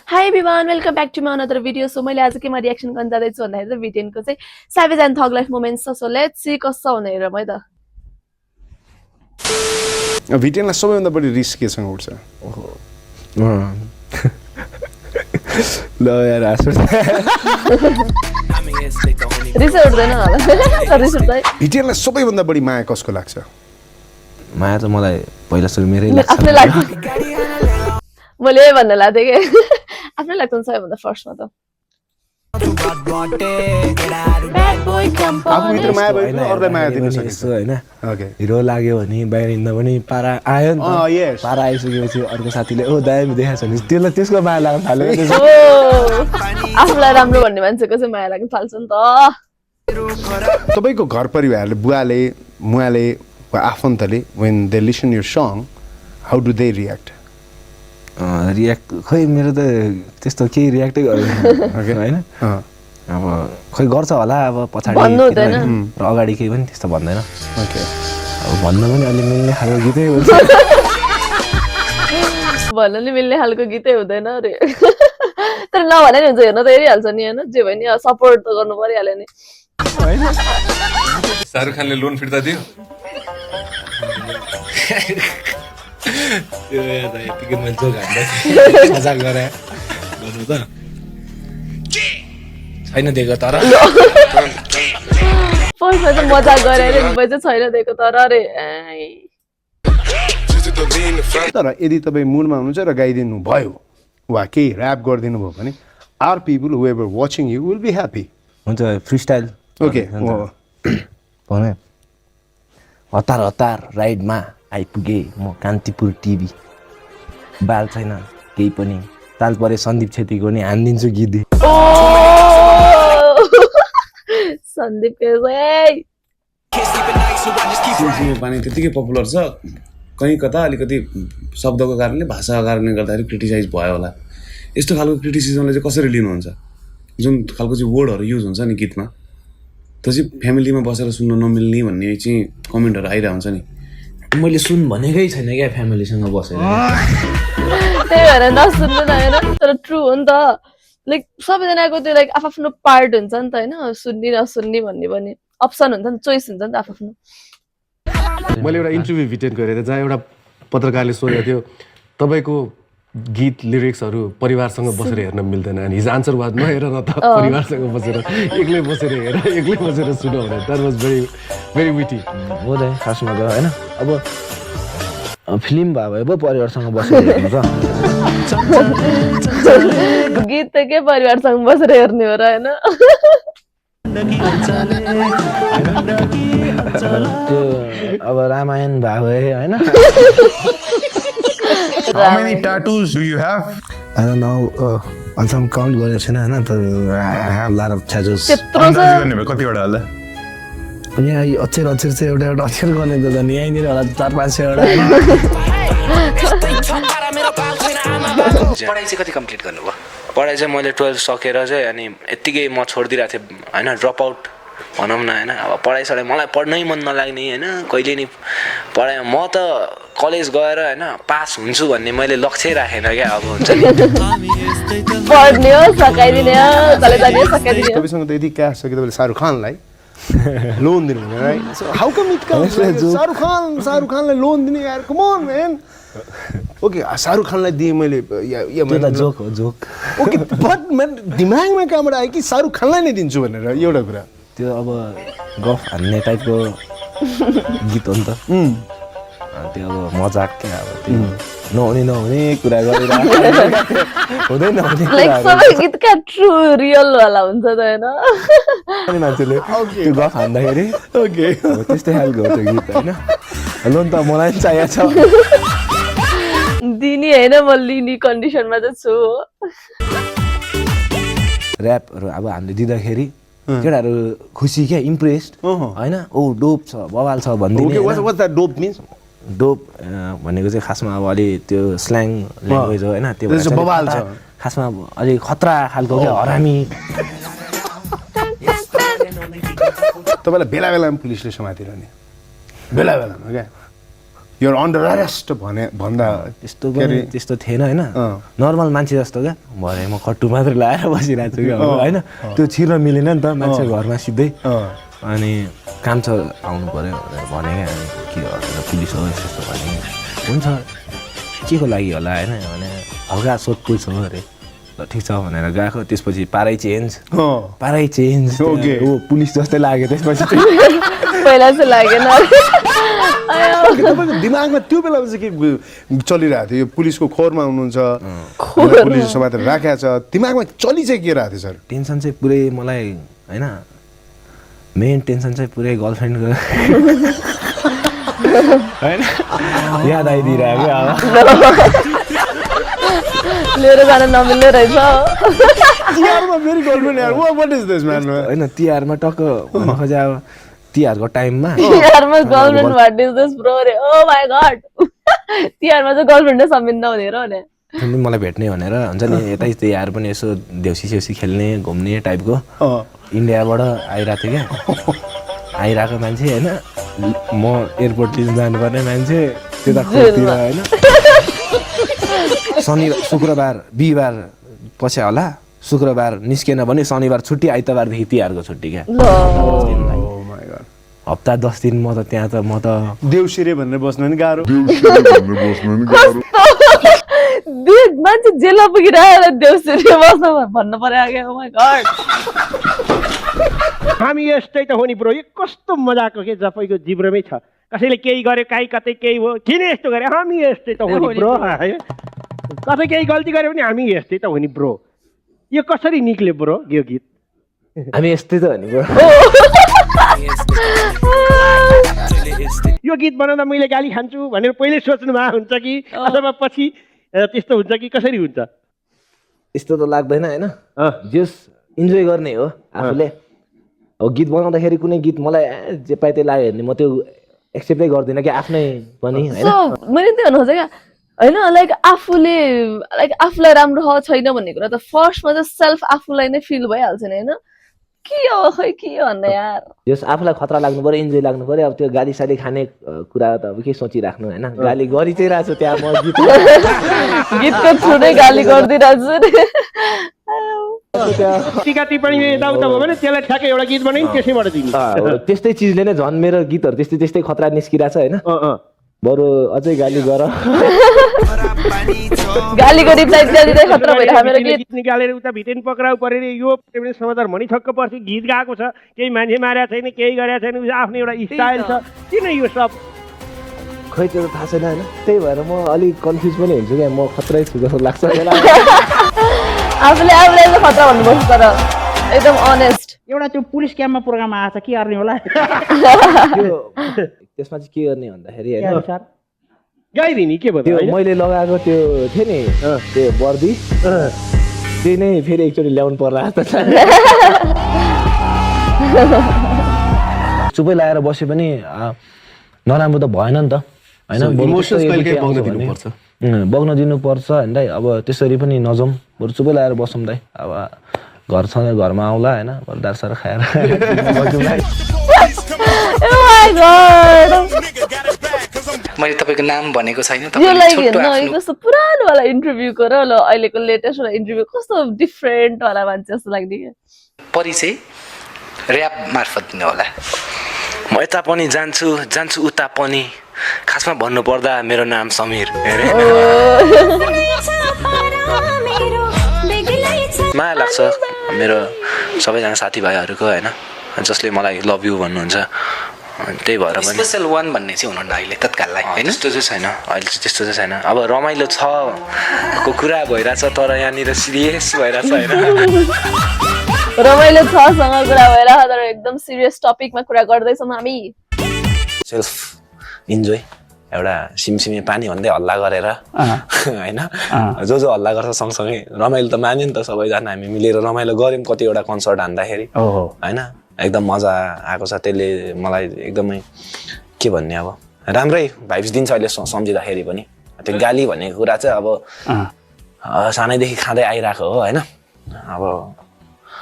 Hi everyone, welcome back to my another video. So मैले आज केमा रिएक्सन गर्न जाँदैछु भन्दाखेरि चाहिँ भिटेनको चाहिँ Savage and Thug Life Moments छ. So let's see कस्तो हुने हेरौँ है त. भिटेनलाई सबैभन्दा बढी रिस केसँग उठ्छ? ल यार रिस उठ्दैन होला. रिस उठ्दैन. भिटेनलाई सबैभन्दा बढी माया कसको लाग्छ? माया त मलाई पहिला सुरु मेरै लाग्छ. आफ्नै लाग्छ. मैले यही भन्न लाग्थेँ के आफ्नै लाग्छ नि सबैभन्दा फर्स्टमा त. आफूभित्र माया भयो अरूलाई माया दिन सकिन्छ होइन. ओके हिरो लाग्यो भने बाहिर हिँड्दा पनि पारा आयो नि त. यस पारा आइसकेपछि अर्को साथीले ओ दामी देखाएको छ भने त्यसलाई त्यसको माया लाग्न थाल्यो. आफूलाई राम्रो भन्ने मान्छेको चाहिँ माया लाग्न थाल्छ नि त. तपाईँको घर परिवारले बुवाले मुवाले वा आफन्तले when they listen your song how do they react? React खै मेरो त त्यस्तो केही रियाक्टै गर्दैन होइन. अब खै गर्छ होला अब पछाडि र अगाडि केही पनि त्यस्तो भन्दैन. ओके अब भन्न पनि अलि मिल्ने खालको गीतै हुन्छ. भन्न नि मिल्ने खालको गीतै हुँदैन अरे. तर नभने नि हुन्छ, हेर्न त हेरिहाल्छ नि होइन. जे भयो नि सपोर्ट त गर्नु परिहाल्यो नि. शाहरुख खानले लोन फिर्ता दियो? त्यो यतिकै मान्छे मजाक गरे गर्नु त छैन दिएको तर फर्स्टमा चाहिँ मजाक गरे अरे चाहिँ छैन दिएको तर अरे. तर यदि तपाईँ मुडमा हुनुहुन्छ र गाइदिनु भयो वा केही ऱ्याप गरिदिनु भयो भने are people who ever watching you will be happy. हुन्छ फ्री स्टाइल. ओके भने हतार हतार राइडमा आइपुगे म कान्तिपुर टिभी. बाल छैन केही पनि ताल परे सन्दीप छेत्रीको नि हानिदिन्छु गीत. सन्दीप पानी त्यतिकै पपुलर छ. कहीँ कता अलिकति शब्दको कारणले भाषाको कारणले गर्दाखेरि क्रिटिसाइज भयो होला. यस्तो खालको क्रिटिसिजमले चाहिँ कसरी लिनुहुन्छ? जुन खालको चाहिँ वर्डहरू युज हुन्छ नि गीतमा त्यो चाहिँ फ्यामिलीमा बसेर सुन्न नमिल्ने भन्ने चाहिँ कमेन्टहरू आइरहेको हुन्छ नि. मैले सुन भनेकै छैन क्या फ्यामिलीसँग बसेर. त्यही भएर नसुन्नु न होइन. तर ट्रु हो नि त. लाइक सबैजनाको त्यो लाइक आफ्नो पार्ट हुन्छ नि त होइन. सुन्ने नसुन्ने भन्ने पनि अप्सन हुन्छ नि, चोइस हुन्छ नि त आफ्नो. मैले एउटा इन्टरभ्यू भिटेनको हेरेर जहाँ एउटा पत्रकारले सोधेको थियो तपाईँको गीत लिरिक्सहरू परिवारसँग बसेर हेर्न मिल्दैन. अनि हिज आन्सर वाज नहेर न त परिवारसँग बसेर एक्लै बसेर हेर एक्लै बसेर सुन भने. That was very very witty. हो त खासमा त होइन. अब फिल्म भयो भए पो परिवारसँग बसेर हेर्नु त. गीत त के परिवारसँग बसेर हेर्ने हो र होइन. त्यो अब रामायण भयो भए होइन. How many tattoos do you have? I don't know. अहिलेसम्म काउन्ट गरेको छैन होइन. तर I have lot of tattoos. त्यत्रो छ. कतिवटा होला? यहाँ अक्षर अक्षर चाहिँ एउटा एउटा अक्षर गर्ने त झन् यहीँनिर होला 400-500 वटा. पढाइ चाहिँ कति कम्प्लिट गर्नुभयो? पढाइ चाहिँ मैले 12 सकेर चाहिँ अनि यत्तिकै म छोडिदिरहेको थिएँ होइन. ड्रप आउट भनौँ न होइन. अब पढाइसढाइ मलाई पढ्नै मन नलाग्ने होइन. कहिले नि पढाइ म त कलेज गएर होइन पास हुन्छु भन्ने मैले लक्ष्य राखेन क्या. अब हुन्छ नि पढ्ने हो सकाइदिने हो कलेज जाने हो सकाइदिने हो. तपाईँसँग त यति क्यास छ कि तपाईँले शाहरुख खानलाई लोन दिनु हुँदैन है. How come it comes Shahrukh खानलाई लोन दिने यार कम अन म्यान. ओके शाहरुख खानलाई दिएँ मैले जोक हो जोक. ओके बट म्यान दिमागमा कहाँबाट आयो कि शाहरुख खानलाई नै दिन्छु भनेर एउटा कुरा. त्यो अब गफ हान्ने टाइपको गीत हो नि त. त्यो अब मजाक क्या. अब त्यो नहुने कुरा गरेर हुँदै नहुने लाइक सबै गीतका ट्रु रियल वाला हुन्छ त होइन. मान्छेले त्यो गफ हान्दाखेरि ओके त्यस्तै खालको हो त्यो गीत होइन. लोन त मलाई पनि चाहिएको छ. दिने होइन म लिने कन्डिसनमा चाहिँ छु. ऱ्यापहरू अब हामीले दिँदाखेरि केटाहरू खुसी क्या इम्प्रेस्ड होइन. ओ डोप छ बवाल छ भनिदिने. डोप भनेको चाहिँ खासमा अब अलि त्यो स्ल्याङ ल्याङ्ग्वेज हो होइन. त्यो बवाल छ खासमा अलि खतरा खालको क्या हरामी. तपाईँलाई बेला बेलामा पुलिसले समातिरहने बेला बेलामा क्या युआर अन्डर अरेस्ट भन्दा त्यस्तो पनि त्यस्तो थिएन होइन नर्मल मान्छे जस्तो क्या भरे म खट्टु मात्रै लगाएर बसिरहेको छु क्या होइन त्यो छिर्न मिलेन नि त मान्छे घरमा सिधै अनि काम छ आउनु पऱ्यो भनेर भने के हो पुलिस हो यस्तो भने हुन्छ के को लागि होला होइन भने हल्का सोधपुछ हो अरे ल ठिक छ भनेर गएको त्यसपछि पारै चेन्ज ओ पुलिस जस्तै लाग्यो त्यसपछि पहिला चाहिँ लागेन तपाईँको दिमागमा त्यो बेला चाहिँ के चलिरहेको थियो यो पुलिसको खोरमा हुनुहुन्छ पुलिस समातेर राखेको छ दिमागमा चलि चाहिँ के रहेको थियो सर टेन्सन चाहिँ पुरै मलाई होइन मेन टेन्सन चाहिँ पुरै गर्लफ्रेन्डको होइन याद आइदिइरहेको अब लिएर जान नमिल्ने रहेछ तिहारमा फेरि गर्लफ्रेन्ड यार व्हाट इज दिस म्यान होइन तिहारमा टक्क भन्न खोजे अब तिहारको टाइममा तिहारमा girlfriend what is this bro रे ओ माय गॉड तिहारमा चाहिँ गर्लफ्रेन्डै समिन्दा हुने र भने मलाई भेट्ने भनेर हुन्छ नि यतै तिहार पनि यसो देउसी सेउसी खेल्ने घुम्ने टाइपको इन्डियाबाट आइरहेको थियो क्या आइरहेको मान्छे होइन म एयरपोर्ट लिन जानुपर्ने मान्छे त्यता खोलतिर होइन शुक्रबार बिहिबार पछि होला शुक्रबार निस्केन भने शनिबार छुट्टी आइतबारदेखि तिहारको छुट्टी क्या हप्ता 10 दिन म त त्यहाँ त म त देउसिरे भनेर बस्न नि गाह्रो मान्छे जेलमा पुगिरहेर देउसिरे बस्न भन्नु पर्यो ओ माय गॉड हामी यस्तै त हो नि ब्रो यो कस्तो मजाको के तपाईँको जिब्रोमै छ कसैले केही गर्यो काहीँ कतै केही हो किन यस्तो गरे हामी यस्तै त हो नि ब्रो कतै केही गल्ती गर्यो भने हामी यस्तै त हो नि ब्रो यो कसरी निक्ल्यो ब्रो यो गीत हामी यस्तै त हो नि ब्रो यो गीत बनाउँदा मैले गाली खान्छु भनेर पहिले सोच्नु भएको हुन्छ कि अथवा पछि त्यस्तो हुन्छ कि कसरी हुन्छ यस्तो त लाग्दैन होइन जस इन्जोय गर्ने हो आफूले अब गीत बनाउँदाखेरि कुनै गीत मलाई जे पाए त्यही लाग्यो भने म त्यो एक्सेप्टै गर्दिनँ कि आफ्नै पनि होइन मैले त्यो भन्नु खोजेँ क्या होइन लाइक आफूलाई राम्रो हो छैन भन्ने कुरा त फर्स्टमा चाहिँ सेल्फ आफूलाई नै फिल भइहाल्छ नि होइन के हो खै के हो भन्दा यार जस आफूलाई खतरा लाग्नु पर्यो इन्जोय लाग्नु पर्यो अब त्यो गाली साली खाने कुरा त अब के सोचिराख्नु होइन गाली गरि चाहिँ रहेको छु त्यहाँ म गीतको थ्रुमै गाली गरिदिइरहेको छु टिका टिप्पणी यताउता भयो भने त्यसलाई ठ्याक्कै एउटा गीत बनाइ त्यसैबाट दिनु त्यस्तै चिजले नै झन् मेरो गीतहरू त्यस्तै त्यस्तै खतरा निस्किरहेछ होइन बरु अझै गाली गर गालीको रिप्लाई दिँदै खतरा भइरहेको मेरो गीत निकालेर उता भित्रै पक्राउ परेर यो समाचार भनि छक्क पर्छ गीत गाएको छ केही मान्छे मारेको छैन केही गरेको छैन आफ्नो एउटा स्टाइल छ किन यो सब खै त्यो त थाहा छैन होइन त्यही भएर म अलिक कन्फ्युज पनि हुन्छु क्या म खतरै छु जस्तो लाग्छ आफूले खतरा भन्नुपर्छ तर एकदम अनेस्ट एउटा त्यो पुलिस क्याम्पमा प्रोग्राम आएको छ के गर्ने होला त्यसमा चाहिँ के गर्ने भन्दाखेरि होइन गाइदिने के भयो मैले लगाएको त्यो थियो नि त्यो वर्दी त्यही नै फेरि एकचोटि ल्याउनु पर्ला चुपै लगाएर बसे पनि नराम्रो त भएन नि त होइन बग्न दिनुपर्छ होइन दाइ अब त्यसरी पनि नजाउँ बरु चुपै लगाएर बसौँ दाइ अब घरमा आउला होइन दारसार खाएर मैले तपाईँको नाम भनेको छैन यो लागि हेर्न कस्तो पुरानो वाला इन्टरभ्यूको र अहिलेको लेटेस्ट वाला इन्टरभ्यू कस्तो डिफरेन्ट वाला मान्छे जस्तो लाग्ने क्या परिचय ऱ्याप मार्फत दिनु होला म यता पनि जान्छु उता पनि खासमा भन्नुपर्दा मेरो नाम समीर माया लाग्छ मेरो सबैजना साथीभाइहरूको होइन जसले मलाई लभ यु भन्नुहुन्छ त्यही भएर पनि स्पेशल वान भन्ने चाहिँ हुनुहुन्न अहिले तत्काललाई होइन त्यस्तो चाहिँ छैन अहिले चाहिँ त्यस्तो चाहिँ छैन अब रमाइलो छ को कुरा भइरहेछ तर यहाँनिर सिरियस भइरहेछ होइन रमाइलो छसँग कुरा भइरहेछ तर एकदम सिरियस टपिकमा कुरा गर्दैछौँ हामी सेल्फ इन्जोय एउटा सिमसिमे पानी भन्दै हल्ला गरेर होइन जो हल्ला गर्छ सँगसँगै रमाइलो त मान्यो नि त सबैजना हामी मिलेर रमाइलो गऱ्यौँ कतिवटा कन्सर्ट हान्दाखेरि होइन एकदम मजा आएको छ त्यसले मलाई एकदमै के भन्ने अब राम्रै भाइब्स दिन्छ अहिले सम्झिँदाखेरि पनि त्यो गाली भनेको कुरा चाहिँ अब सानैदेखि खाँदै आइरहेको हो होइन अब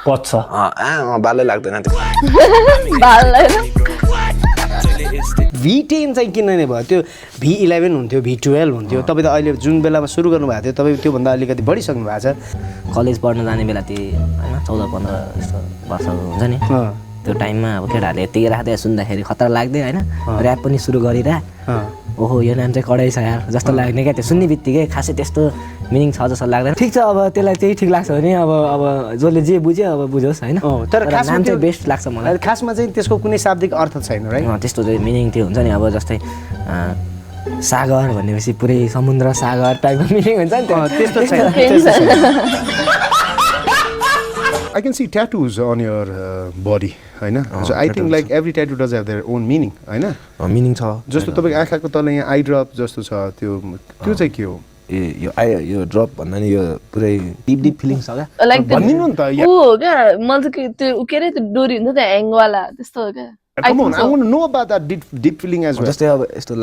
पच्छ बालै लाग्दैन त्यो V10 चाहिँ किन नै भयो त्यो V11 हुन्थ्यो V12 हुन्थ्यो तपाईँ त अहिले जुन बेलामा सुरु गर्नुभएको थियो तपाईँ त्योभन्दा अलिकति बढिसक्नु भएको छ कलेज पढ्न जाने बेला त्यो होइन 14-15 यस्तो वर्षको हुन्छ नि त्यो टाइममा अब केटाहरूले यतिकै राख्दै सुन्दाखेरि खतरा लाग्दै होइन ऱ्याप पनि सुरु गरिरह ओहो यो नाम चाहिँ कडै छ यार जस्तो लाग्ने क्या त्यो सुन्ने बित्तिकै खासै त्यस्तो मिनिङ छ जस्तो लाग्दैन ठिक छ अब त्यसलाई त्यही ठिक लाग्छ भने अब जसले जे बुझ्यो अब बुझोस् होइन तर खासमा नाम चाहिँ बेस्ट लाग्छ मलाई खासमा चाहिँ त्यसको कुनै शाब्दिक अर्थ छैन राइट त्यस्तो चाहिँ मिनिङ त्यो हुन्छ नि अब जस्तै सागर भनेपछि पुरै समुद्र सागर टाइपको मिनिङ हुन्छ नि त्यस्तो छैन I can see tattoos on your body, होइन? So I think like every tattoo does have their own meaning, होइन? मिनिङ छ जस्तो तपाईँको आँखाको तल यहाँ आई ड्रप जस्तो छ त्यो चाहिँ के हो? यो ड्रप भन्दा नि यो पुरै डिप फिलिङ छ क्या लाइक भनिदिनु नि त ऊ हो क्या मैले चाहिँ त्यो के अरे त्यो डोरी हुन्छ त्यो ह्याङवाला त्यस्तो हो क्या Come on, I want to know about that deep feeling as well. जस्तै अब यस्तो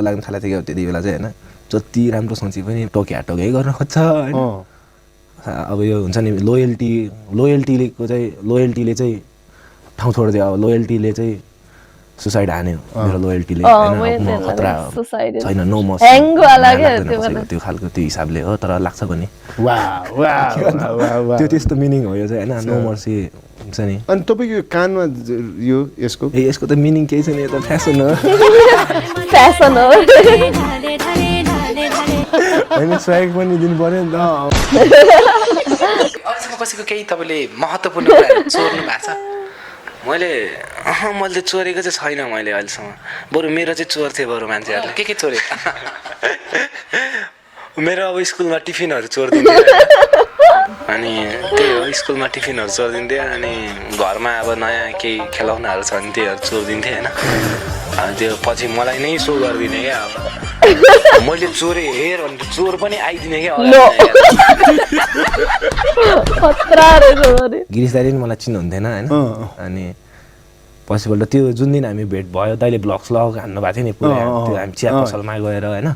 लाग्न थालेको थियो त्यति बेला चाहिँ होइन जति राम्रो सोचे पनि टोकै गर्न खोज्छ होइन अब यो हुन्छ नि लोयल्टीले चाहिँ ठाउँ छोडिदियो अब लोयल्टीले चाहिँ सुसाइड हान्यो मेरो लोयल्टीले होइन खतरा छैन नो मस त्यो खालको त्यो हिसाबले हो तर लाग्छ पनि त्यो त्यस्तो मिनिङ हो यो चाहिँ होइन नो मर्सी हुन्छ नि अनि तपाईँको यो कानमा यो यसको त मिनिङ केही छैन यो त फ्यासन हो होइन स्वाग पनि दिनु पर्यो नि त अहिलेसम्म कसैको केही तपाईँले महत्त्वपूर्ण कुराहरू चोर्नु भएको छ मैले चोरेको चाहिँ छैन मैले अहिलेसम्म बरु मेरो चाहिँ चोर्थेँ बरु मान्छेहरूले के चोरे मेरो अब स्कुलमा टिफिनहरू चोरिदिन्थ्यो अनि त्यही हो स्कुलमा टिफिनहरू चोरिदिन्थ्यो अनि घरमा अब नयाँ केही खेलौनाहरू छ भने त्योहरू चोरिदिन्थेँ होइन अनि त्यो पछि मलाई नै सो गरिदिने क्या अब मैले चोरे हेर भनेर चोर पनि आइदिने क्या गिरिश दाइले नि मलाई चिन्नुहुन्थेन होइन अनि पछिपल्ट त्यो जुन दिन हामी भेट भयो दाइले ब्लग हान्नु भएको थियो नि पुरा त्यो हामी चिया पसलमा गएर होइन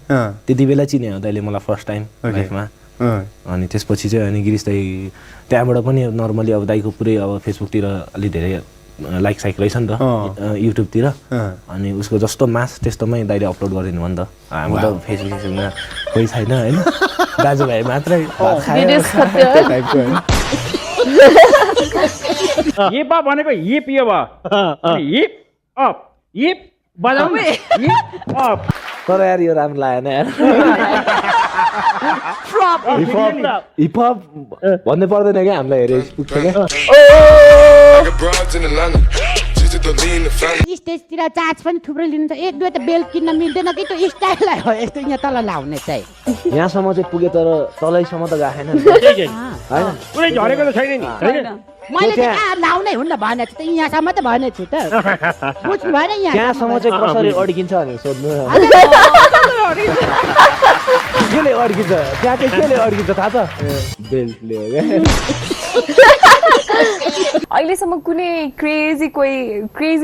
त्यति बेला चिन्यो दाइले मलाई फर्स्ट टाइम लाइफमा अनि त्यसपछि चाहिँ अनि गिरिश दाइ त्यहाँबाट पनि नर्मली अब दाइको पुरै अब फेसबुकतिर अलि धेरै लाइक साइक रहेछ नि त युट्युबतिर अनि उसको जस्तो मास त्यस्तोमै दाइले अपलोड गरिदिनु भयो नि त हाम्रो त फेसबुकमा कोही छैन होइन दाजुभाइ मात्रै हिप अप भनेको हिप यो भयो हिप अप हिप बजाउनु हिप अप तर यार यो राम्रो लागेन यार हिपहप भन्नु पर्दैन क्या हामीलाई हेरे स्टेजतिर चार्ज पनि थुप्रै लिन्छ एक दुई त बेल्ट किन्न मिल्दैन कि त्यो स्टाइललाई हो यस्तो यहाँ तल लाउने चाहिँ यहाँसम्म चाहिँ पुगे तर तलैसम्म त गएन होइन पुरै झरेको त छैन नि होइन मैले चाहिँ लाउनै हुन्न भनेको त यहाँसम्म त भनेको छु त बुझ्नु भएन यहाँ त्यहाँसम्म चाहिँ कसरी अड्किन्छ भनेर सोध्नु केले अड्किन्छ त्यहाँ चाहिँ केले अड्किन्छ थाहा छ बेल्टले हो क्या अहिलेसम्म कुनै क्रेजी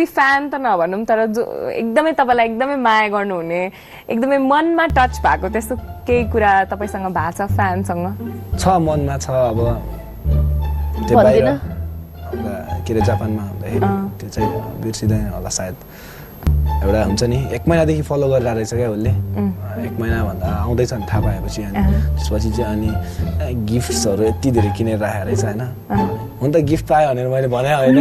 फ्यान त नभनौँ तर जो एकदमै तपाईँलाई एकदमै माया गर्नुहुने एकदमै मनमा टच भएको त्यस्तो केही कुरा तपाईँसँग भएको छ फ्यानसँग छ मनमा छ अब त्यो बाहिर के अरे जापानमा हुँदाखेरि त्यो चाहिँ बिर्सिँदैन होला सायद एउटा हुन्छ नि 1 महिनादेखि फलो गरिरहेको रहेछ क्या उसले 1 महिनाभन्दा आउँदैछ नि थाहा पाएपछि अनि त्यसपछि चाहिँ अनि गिफ्ट्सहरू यति धेरै किनेर राखेको रहेछ होइन हुन त गिफ्ट पायो भनेर मैले भने होइन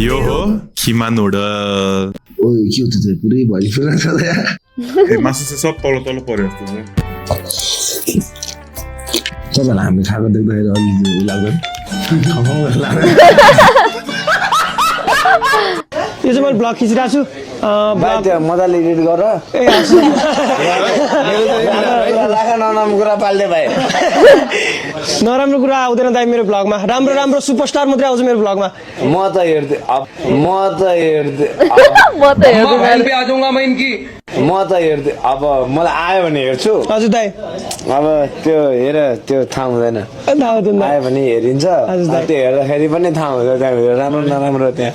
यो हो खिमा नुडल ओइ के हो त्यो पुरै भरि फिरेर मासु चाहिँ सब तल तल पर्यो जस्तो छ तपाईँलाई हामी खाएको देख्दाखेरि अलि लाग्दैन यो चाहिँ मैले ब्लग खिचिरहेको छु भाइ त्यो मजाले एडिट गर नराम्रो कुरा पाल्दै भाइ नराम्रो कुरा आउँदैन दाइ मेरो ब्लगमा राम्रो राम्रो सुपरस्टार मात्रै आउँछ मेरो ब्लगमा म त हेर्दै अब मलाई आयो भने हेर्छु हजुर दाइ अब त्यो हेर त्यो थाहा हुँदैन आयो भने हेरिन्छ त्यो हेर्दाखेरि पनि थाहा हुन्छ त्यहाँ राम्रो नराम्रो त्यहाँ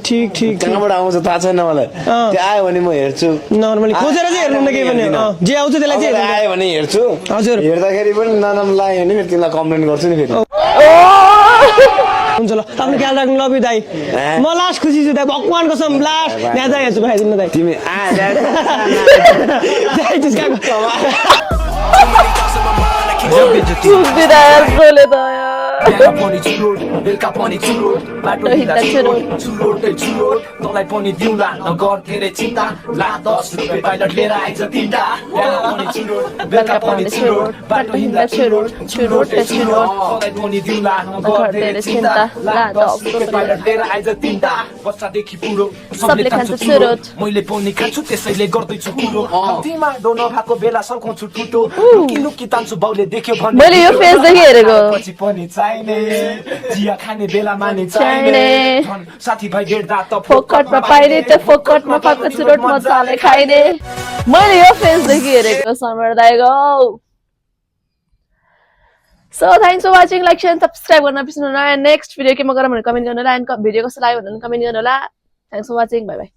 ठिक कहाँबाट आउँछ थाहा छैन मलाई त्यो आयो भने म हेर्छु नर्मली खोजेर चाहिँ हेर्नु न केही पनि जे आउँछ त्यसलाई चाहिँ आयो भने हेर्छु हजुर हेर्दाखेरि पनि नराम्रो लाग्यो भने फेरि तिमीलाई कम्प्लेन गर्छु नि फेरि हुन्छ ल आफ्नो ख्याल राख्नु लभ यु दाइ म लास्ट खुसी छु दाइ भगवान कसम लास्ट यहाँ दाइ हेर्छु भाइदिनु दाइ तिमी दाइ त्यसकाको बोले त तँलाई पनि दिउँला नगर धेरै चिन्ता ला 10 रुपियाँ पाइलट लिएर आइज तिनटा बेलुका पनि चुरोट बाटो हिँड्दा चुरोट तँलाई पनि दिउँला नगर धेरै चिन्ता ला 10 रुपियाँ पाइलट लिएर आइज तिनटा बच्चादेखि बुढो सबले खान्छ चुरोट मैले पनि खान्छु त्यसैले गर्दैछु कुरो दिमाग नभएको बेला सल्काउँछु ठुटो लुकी लुकी तान्छु बाउले देख्यो भने मैले यो फेस देखि हेरेको पछि पनि चाहिने जिया खाने बेला माने चाहिने साथीभाइ भेट्दा त फोकटमा पाइने त फोकटमा पाएको चुरोट मजाले खाइने मैले यो फेस देखि हेरेको समर दाइको so thanks for watching like share subscribe गर्न बिर्सनु होला नेक्स्ट भिडियो के म गरौँ भने कमेन्ट गर्नु होला एन्ड भिडियो कस्तो लाग्यो भनेर कमेन्ट गर्नु होला thanks for watching bye by